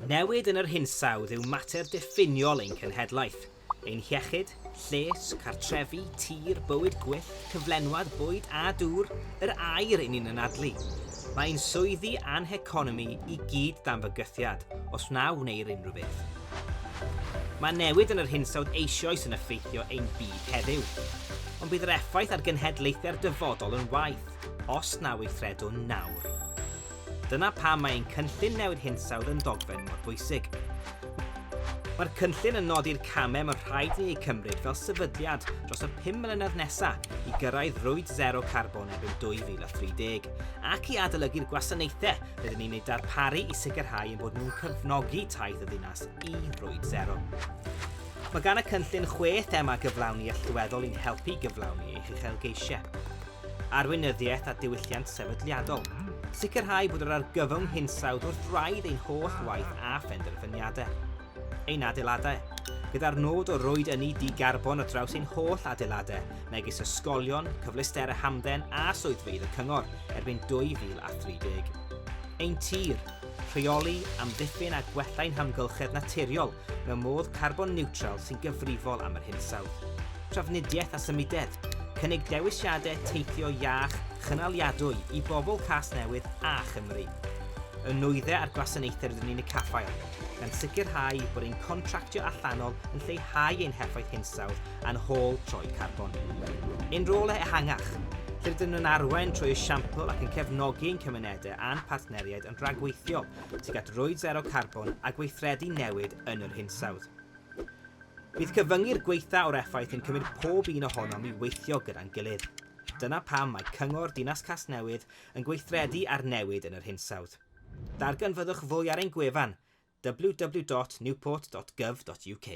Newid yn yr hinsawdd yw mater diffiniol ein cenhedlaeth. Ein hiechyd, lles, cartrefi, tir, bywyd gwyllt, cyflenwad bwyd a dŵr, yr aer i ni'n anadlu. Mae ein swyddi a'n heconomi i gyd dan fygythiad os na wneir unrhyw beth. Mae newid yn yr hinsawdd eisoes yn effeithio ein byd heddiw. Ond bydd yr effaith ar genhedlaethau'r dyfodol yn waeth os na weithredwn nawr. Dyna pam mae ein Cynllun Newid Hinsawdd yn ddogfen mor bwysig. Mae'r cynllun yn nodi'r camau mae rhaid i ni eu cymryd fel sefydliad dros y 5 mlynedd nesaf i gyrraedd rwyd sero carbon erbyn 2030 ac i adolygu'r gwasanaethau rydyn ni'n eu darparu i sicrhau ein bod nhw'n cefnogi taith y ddinas i rwyd sero. Mae gan y cynllun chwe thema gyflawni allweddol i'n helpu i gyflawni eich uchelgeisiau. Arweinyddiaeth a diwylliant sefydliadol. Sicrhau bod yr argyfwng hinsawdd wrth wraidd ein holl waith a phenderfyniadau. Ein adeiladau. Gyda'r nod o rwyd ynni di-garbon ar draws ein holl adeiladau, megis ysgolion, cyfleusterau hamdden a swyddfeydd y cyngor, erbyn 2030. Ein tir. Rheoli, amddiffyn a gwella ein hamgylchedd naturiol mewn modd carbon niwtral sy'n gyfrifol am yr hinsawdd. Trafnidiaeth a symudedd. Cynnig dewisiadau teithio iach, chynaliadwy i bobl Casnewydd a Chymru. Y nwyddau a'r gwasanaethau rydyn ni'n eu caffael, gan sicrhau bod ein contractio allanol yn lleihau ein heffaith hinsawdd a'n hôl troed carbon. Ein rôl ehangach, lle rydym yn arwain trwy esiampl ac yn cefnogi ein cymunedau a'n partneriaid yn rhagweithiol tuag at rwyd sero carbon a gweithredu newid yn yr hinsawdd. Bydd cyfyngu'r gwaetha o'r effaith yn cymryd pob un ohonom i weithio gyda'n gilydd. Dyna pam mae Cyngor Dinas Casnewydd yn gweithredu ar newid yn yr hinsawdd. Darganfyddwch fwy ar ein gwefan www.newport.gov.uk.